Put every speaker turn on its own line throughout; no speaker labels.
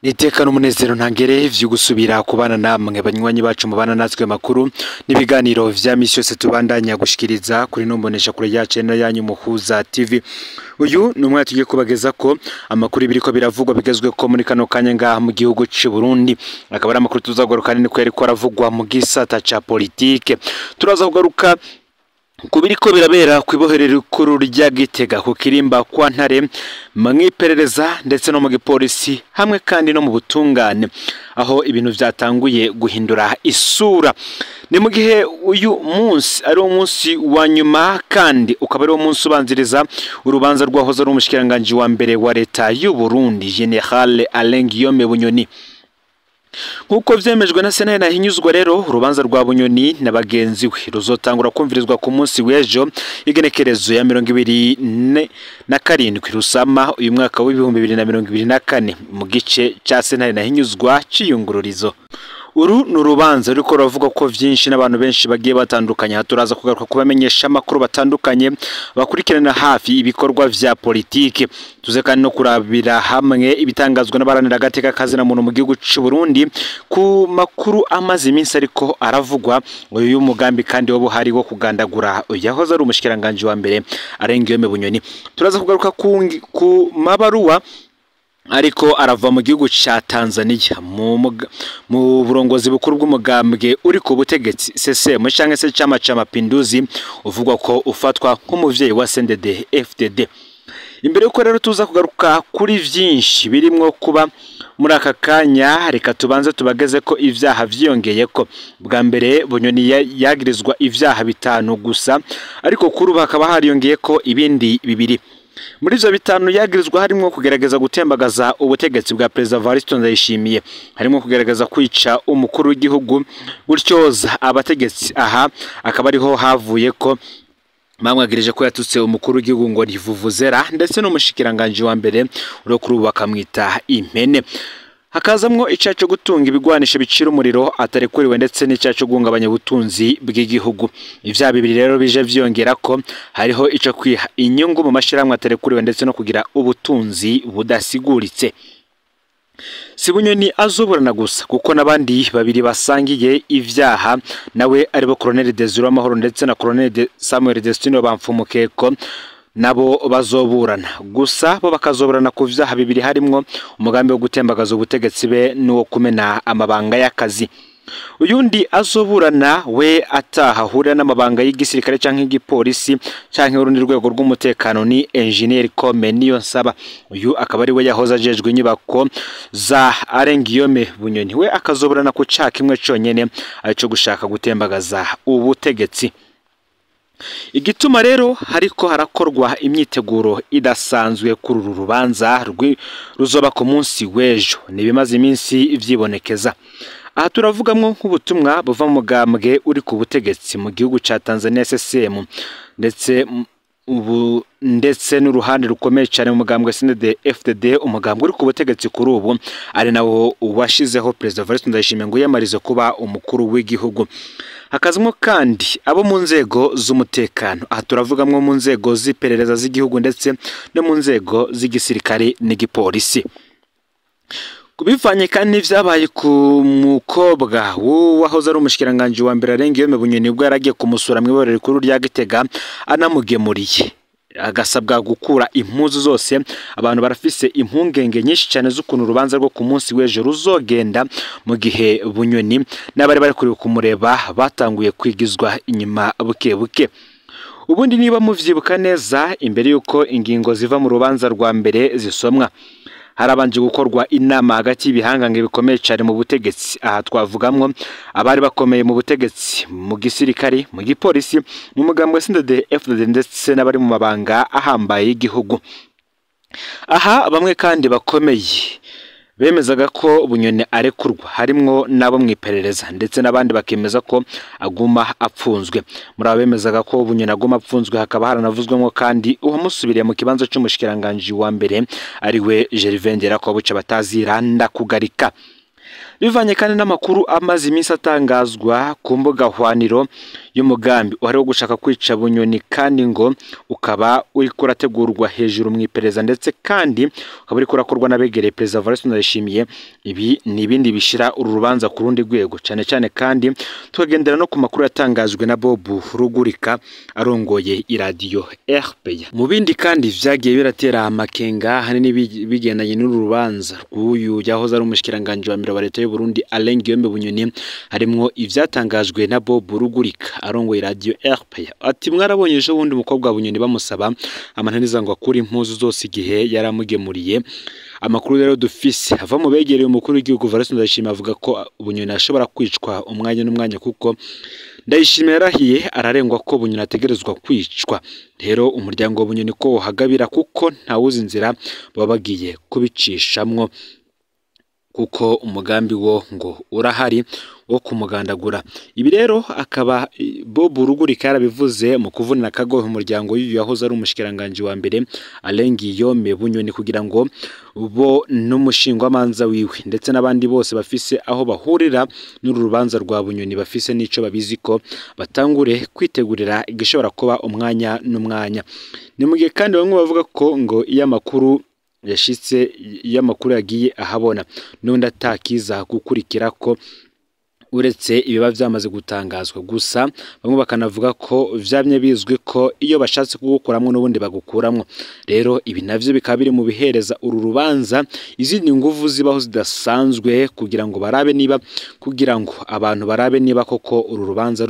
Niteka n'umunezero ntangere vyo gusubira kubana namwe banywanyi bacu mubana natwe makuru n'ibiganiro vya misi yose tubandanya gushikiriza kuri nombonesha kure yacu na yanyu Muhuza TV. Uyu ni umwanya tugiye kubageza ko amakuru biriko biravugwa bigezwe ko muri kano kanya ngaha mu gihugu c'u Burundi. Akaba ari amakuru tuzagaruka nini ko yariko aravugwa mu gisata ca politike. Turaza kugaruka kubiriko birabera kwiboherera rikuru rya Gitega ku kirimba kwa Ntare mwiperereza ndetse no mu gipolisi hamwe kandi no mu butungane aho ibintu vyatanguye guhindura isura. Ni mu gihe uyu munsi ari umunsi wa nyuma kandi ukaba ari umunsi ubanziriza urubanza rwahoze ari umushikiranganji wa mbere wa leta y'u Burundi General Alain Guillaume Bunyoni. Nkuko vyemejwe na Sentare Ntahinyuzwa rero urubanza rwa Bunyoni na bagenzi we ruzotangura kumvirizwa ku munsi w'ejo igenekerezo ya 27 Rusama uyu mwaka w'2024 mu gice ca Sentare Ntahinyuzwa c'iyungururizo. Uru ni urubanza ruriko ruravuga ko vyinshi n'abantu benshi bagiye batandukanye. Turaza kugaruka kubamenyesha amakuru batandukanye bakurikirana hafi ibikorwa vya politike. Tuze kandi no kurabira hamwe ibitangazwa n'abaranira agateka kazina muntu mu gihugu c'u Burundi ku makuru amaze iminsi ariko aravugwa uyu mugambi kandi wo buhari wo kugandagura yahoze ari umushikiranganje wa mbere Alain Guillaume Bunyoni. Turaza kugaruka ku mabaruwa ariko arava mu gihugu ca Tanzania mu burongozi bukuru bw'umugambwe uri ku butegetsi CCM canke se Chama ca Mapinduzi uvugwa ko ufatwa nk'umuvyeyi wa CNDD FDD. Imbere yuko rero tuza kugaruka kuri vyinshi birimwo kuba muri aka kanya, reka tubanze tubageze ko ivyaha vyiyongeyeko. Bwa mbere Bunyoni yagirizwa ivyaha 5 gusa, ariko kuri ubu hakaba hariyongeyeko ibindi 2. Muri ivyo 5 yagirizwa harimwo kugerageza gutembagaza ubutegetsi bwa Perezida Evariste Ndayishimiye, harimwo kugerageza kwica umukuru w'igihugu gutyoza abategetsi. Aha akaba ariho havuye ko bamwagirije ko yatutse umukuru w'igihugu ngo ntivuvuzera, ndetse n'umushikiranganje wa mbere uri kuri ubu bakamwita impene. Hakazamwo icaha co gutunga ibigwanisho bicira umuriro atarekuriwe ndetse n'icaha co guhungabanya ubutunzi bw'igihugu. Ivyaha 2 rero bije vyongera ko hariho ico kwiha inyungu mu mashirahamwe atarekuriwe ndetse no kugira ubutunzi budasiguritse. Si Bunyoni azoburana gusa kuko n'abandi 2 basangiye ivyaha nawe aribo Colonel Desire Amahoro ndetse na Colonel Samuel Destino Bamfumukeko nabo bazoburana. Gusa bo bakazoburana ku vyaha 2 harimwo umugambi wo gutembagaza ubutegetsi be n'uwo kumena amabanga y'akazi. Uyundi azoburana we ataha ahurira n'amabanga y'igisirikare canke igipolisi canke urundi rwego rw'umutekano ni Engineer Kome Niyonsaba. Uyu akaba ari we yahoze ajejwe inyubako za Alain Guillaume Bunyoni. We akazoburana ku caha kimwe conyene arico gushaka gutembagaza ubutegetsi. Igituma rero hariko harakorwa imyiteguro idasanzwe kuri uru rubanza ruzoba ku munsi w'ejo nibimaze iminsi vyibonekeza. Aha turavugamwo nk'ubutumwa buva mu mugambwe uri ku butegetsi mu gihugu ca Tanzania CCM ndetse n'uruhande rukomeye cyane mu mugambwe CNDD FDD, umugambwe uri ku butegetsi kuri ubu ari nawo washizeho Perezida Evariste Ndayishimiye ngo yamarize kuba umukuru w'igihugu. Hakazimwo kandi abo mu nzego z'umutekano. Aha turavugamwo mu nzego z'iperereza z'igihugu ndetse no mu nzego z'igisirikare n'igipolisi. Kubivanye kandi n'ivyabaye ku mukobwa wahoze ari umushikiranganje wa mbere Alain Guillaume Bunyoni ubwo yaragiye kumusura mw'iborero rikuru rya Gitega anamugemuriye agasabwa gukura impuzu zose. Abantu barafise impungenge nyinshi cyane z'ukuntu urubanza rwo ku munsi w'ejo ruzogenda mu gihe Bunyoni n'abari bari kuri kumureba batanguye kwigizwa inyuma buke buke. Ubundi niba muvyibuka neza, imbere yuko ingingo ziva mu rubanza rwa mbere zisomwa harabanje gukorwa inama hagati y'ibihangange bikomeye cyane mu butegetsi. Aha twavugamwo abari bakomeye mu butegetsi mu gisirikare, mu gipolisi, mu mugambwe CNDD FDD ndetse n'abari mu mabanga ahambaye y'igihugu. Aha bamwe kandi bakomeye bemezaga ko Bunyoni arekurwa, harimwo nabo mwiperereza ndetse n'abandi bakemeza ko aguma apfunzwe. Muri abo bemezaga ko Bunyoni aguma apfunzwe hakaba haranavuzwemo kandi uwamusubiriye mu kibanza c'umushikiranganje wa mbere ari we Gervais Nderakobuca bataziranda kugarika. Bivanye kandi n'amakuru amaze iminsi atangazwa ku mbuga hwaniro y'umugambi uhari wo gushaka kwica Bunyoni, kandi ngo ukaba uriko urategurwa hejuru mu iperereza, ndetse kandi ukaba uriko urakorwa n'abegereye Perezida Evariste Ndayishimiye. Ibi ni ibindi bishira uru rubanza ku rundi rwego, cyane cyane kandi tukagendera no ku makuru yatangajwe na Bob Rugurika arongoye iradiyo RPA. Mu bindi kandi vyagiye biratera amakenga hanini bigendanye n'uru rubanza rw'uyu yahoze ari umushikiranganje wa mbere wa leta y'u Burundi Alain Guillaume Bunyoni, harimwo ivyatangajwe na Bob Rugurika arongoye radio RPA. Ati mwarabonye ejo bundi umukobwa wa Bunyoni bamusaba amananiza ngo akure impuzu zose igihe yaramugemuriye. Amakuru rero dufise ava mu begereye umukuru w'igihugu Evariste Ndayishimiye avuga ko Bunyoni ashobora kwicwa umwanya n'umwanya, kuko Ndayishimiye yarahiye ararengwa ko Bunyoni ategerezwa kwicwa. Rero umuryango wa Bunyoni ko wohagabira, kuko ntawuzi inzira baba bagiye kubicishamwo, kuko umugambi wo ngo urahari wo kumugandagura. Ibi rero akaba Bob Rugurika yarabivuze mu kuvunira akagohe umuryango w'uyu yahoze ari umushikiranganje wa mbere Alain Guillaume Bunyoni, kugira ngo bo n'umushingwamanza wiwe ndetse n'abandi bose bafise aho bahurira n'uru rubanza rwa Bunyoni bafise n'ico babizi ko batangure kwitegurira igishobora kuba umwanya n'umwanya. Ni mu gihe kandi bamwe bavuga ko ngo iyo amakuru yashitse, iyo amakuru yagiye ahabona n'undi atakiza gukurikira ko uretse ibiba vyamaze gutangazwa. Gusa bamwe bakanavuga ko vyamye bizwi ko iyo bashatse kugukuramwo n'ubundi bagukuramwo. Rero ibi navyo bikaba biri mu bihereza uru rubanza izindi nguvu zibaho zidasanzwe, kugira ngo barabe niba, kugira ngo abantu barabe niba koko uru rubanza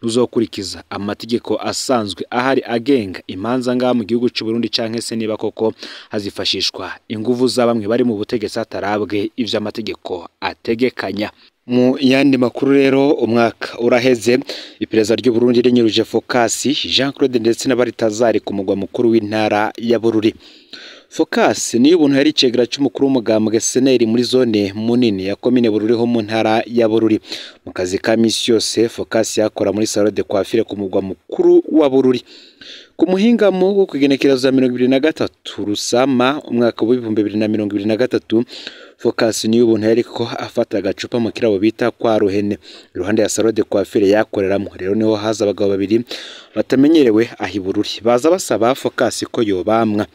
ruzokurikiza amategeko asanzwe ahari agenga imanza ngaha mu gihugu c'u Burundi, canke se niba koko hazifashishwa inguvu za bamwe bari mu butegetsi hatarabwe ivyo amategeko ategekanya. Mu yandi makuru rero, umwaka uraheze iperereza ry'u Burundi rinyuruje Focus Jean Claude ndetse n'abaritazari ku mugwa mukuru w'intara ya Bururi. Focus ni ubuntu yari icegera c'umukuru w'umugambwe SNL muri zone munini ya komine Bururi ho mu ntara ya Bururi. Mu kazi ka misi yose Focus yakora muri salon de coiffure ku mugwa mukuru wa Bururi. Ku muhingamo wo kugenekereza 2023 Rusama umwaka wa 2023, Focus ni ubuntu yariko afata agacupa mu kirabo bita kwa Ruhene iruhande ya salon de coiffure yakoreramo. Rero niho haza abagabo babiri batamenyerewe ahi Bururi, baza basaba Focus ko yobamwa.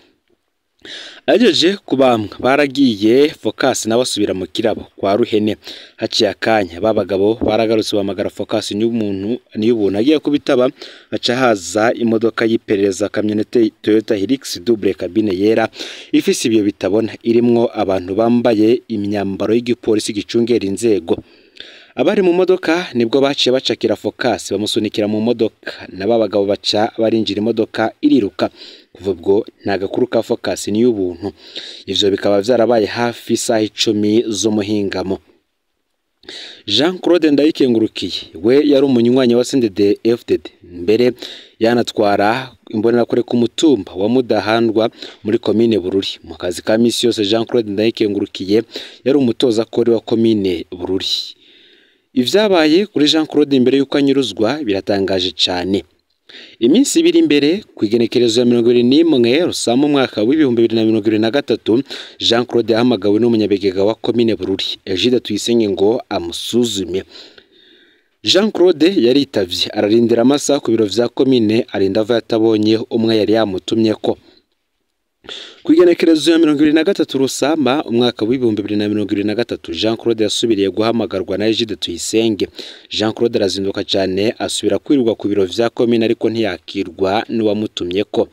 Ajeje kubamwa baragiye, Focus nawe asubira mu kirabo kwa Ruhene. Haciye akanya babagabo baragarutse bamagara Focus n'umuntu n'ubuntu agiye kubitaba, aca haza imodoka y'iperereza kamyonete Toyota Hilux double cabine yera ifise ibyo bitabona, irimwo abantu bambaye imyambaro y'igipolisi gicungera inzego. Abari mu modoka nibwo baciye bacakira Focus bamusunikira mu modoka, naba bagabo baca barinjira imodoka iriruka. Kuva ubwo nta gakuru ka Focus ni ubuntu. Ivyo bikaba vyarabaye hafi isaha 10 z'umuhingamo. Jean Claude Ndayikengurukiye we yari umunywanyi wa CNDD FDD, mbere yanatwara imbonerakure ku mutumba wa Mudahandwa muri komine Bururi. Mu kazi ka misi yose Jean Claude Ndayikengurukiye yari umutoza kori wa komine Bururi. Ivyabaye kuri Jean Claude imbere yuko anyuruzwa biratangaje cyane. Iminsi ibiri imbere ku igenekerezo ya 21 Rusama umwaka w'ibihumbi 2023, Jean Claude yahamagawe n'umunyabigega wa komine Bururi Egide Tuyisenge ngo amusuzume. Jean Claude yaritavye ararindira amasaha ku biro vya komine, arinda ava yatabonye umwe yari yamutumye ko. Ku igenekerezo ya 2023 Rusama umwaka w'ibihumbi 2023, Jean Claude yasubiriye guhamagarwa na Egide Tuyisenge. Jean Claude arazinduka cyane asubira kwirirwa ku biro vya komine, ariko ntiyakirwa n'uwamutumye ko.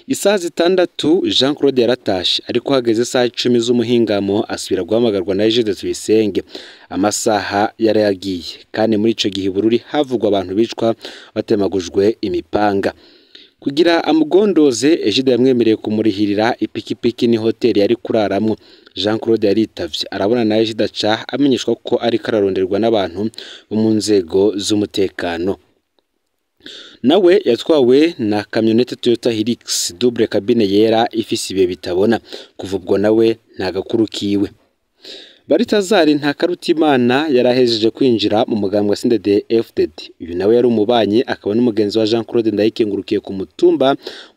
Isaha 6 Jean Claude yaratashe, ariko hageze isaha 10 z'umuhingamo asubira guhamagarwa na Egide Tuyisenge. Amasaha yarayagiye, kandi muri ico gihe Bururi havugwa abantu bicwa batemagujwe imipanga. Kugira amugondoze, Egide yamwemereye kumurihirira ipikipiki ni hoteli yari kuraramwo. Jean Claude yaritavye arabona na Egide aca amenyeshwa ko ariko araronderwa n'abantu bo mu nzego z'umutekano. Nawe yatwawe na kamyonete Toyota Hilux double cabine yera ifise ibiye bitabona. Kuva ubwo nawe nta gakuru kiwe. Baritazari Ntakarutimana yarahejeje kwinjira mu mugambwe wa CNDD-FDD. Uyu nawe yari umubanyi akaba n'umugenzi wa Jean Claude Ndayikengurukiye ku mutumba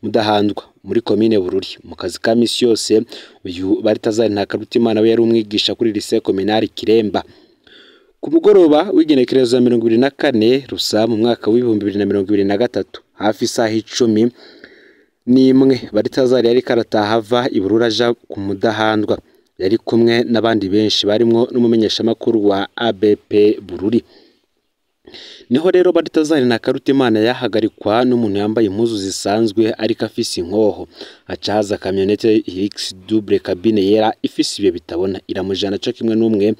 Mudahandwa muri komine Bururi mu kazi ka misi yose. Uyu Baritazari Ntakarutimana we yari umwigisha kuri lycée communale Kiremba. Ku mugoroba w'igenekerezo ya 24 Rusa mu mwaka w'2023 hafi isaha 11 Baritazari yari karataha ava i Bururi aja ku Mudahandwa. Yari kumwe n'abandi benshi barimwo n'umumenyeshamakuru wa ABP Bururi. Niho rero Baritazari Ntakarutimana yahagarikwa n'umuntu yambaye impuzu zisanzwe ariko afise inkoho. Haca haza kamyonete Hilux double cabine yera ifise ibiyo bitabona iramujana co kimwe n'umwe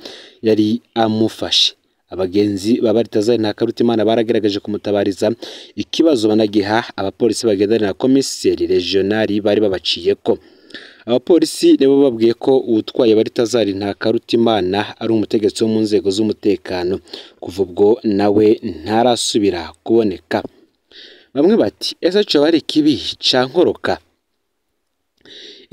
yari amufashe. Abagenzi ba Baritazari Ntakarutimana baragerageje kumutabariza ikibazo banagiha abapolisi bagendana na komiseri regionali bari babaciyeko. Abapolisi nibo babwiye ko uwutwaye Baritazari Ntakarutimana ari umutegetsi wo mu nzego z'umutekano. Kuva ubwo nawe ntarasubira kuboneka. Bamwe bati ese coba ari ikibi ca Nkoroka?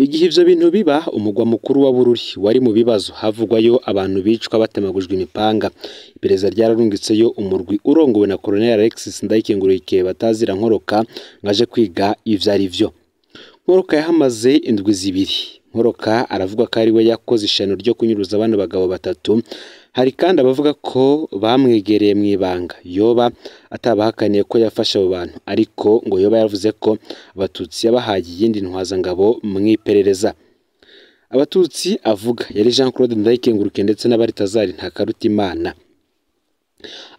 Igihe ivyo bintu biba, umugwa mukuru wa Bururi wari mu bibazo, havugwayo abantu bicwa batemagujwe imipanga. Iperereza ryararungitseyo umurwi urongowe na Colonel Alexis Ndayikengurukiye batazira Nkoroka ngaje kwiga ivyo ari vyo. Nkoroka yahamaze indwi 2. Nkoroka aravuga ko ari we yakoze ishano ryo kunyuruza bano bagabo batatu. Hari kandi abavuga ko bamwegereye mu ibanga. Yoba atabahakaniye ko yafashe abo bantu, ariko ngo yoba yavuze ko abatutsi yabahaye iyindi ntwazangabo mw'iperereza. Abatutsi avuga yari Jean Claude Ndayikengurukiye ndetse na Baritazari Ntakarutimana.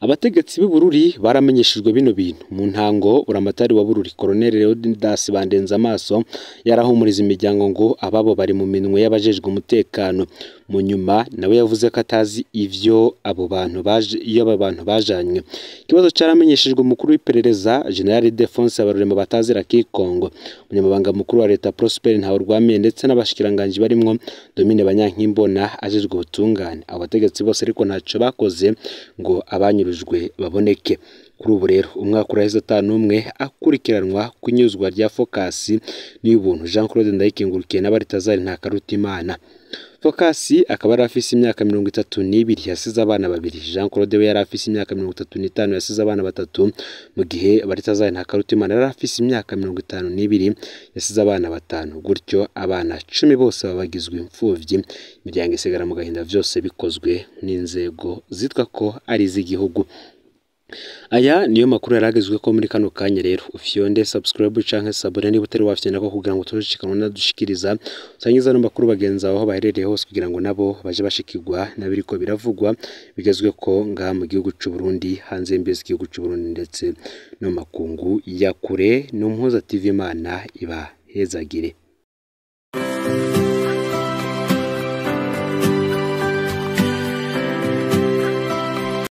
Abategetsi b'i Bururi baramenyeshejwe bino bintu. Mu ntango buramatari wa Bururi Colonel Leonidas Bandenza amaso yarahumuriza imiryango ngo ababo bari mu minwe y'abajejwe umutekano. Mu nyuma nawe yavuze ko atazi ivyo abo bantu baje iyo abo bantu bajanywe. Ikibazo caramenyeshejwe umukuru w'iperereza General Ildefonse Habarurema batazira Kikongo, umunyamabanga mukuru wa leta Prosper Ntawurwamiye ndetse n'abashikiranganji barimwo Domine Banyankimbona ajejwe ubutungane. Abo bategetsi bose ariko ntaco bakoze ngo abanyurujwe baboneke. Kuri ubu rero umwaka uraheze 51 akurikiranwa kunyuzwa rya Focus n'Ubuntu Jean Claude Ndayikengurukiye na Baritazari Ntakarutimana. Focus akaba yari afise imyaka 32 yasize abana babiri. Jean Claude we yari afise imyaka 35 yasize abana batatu, mu gihe Baritazari Ntakarutimana yari afise imyaka 52 yasize abana 5. Gutyo abana 10 bose babagizwe imfuvyi, imiryango isigara mu gahinda, vyose bikozwe n'inzego zitwa ko ari iz'igihugu. Aya niyo makuru yaragezwe ko muri kano kanya. Rero ufyonde subscribe canke sabone niba utari wafyonda ko kugira ngo tushikane nadushikiriza usangiza no makuru bagenzi aho baherereye hose kugira ngo nabo baje bashikirwa nabiriko biravugwa bigezwe ko ngaha mu gihugu c'u Burundi, hanze y'imbizi gihugu c'u Burundi ndetse no makungu ya kure. No Mpuza TV, Imana iba hezagire.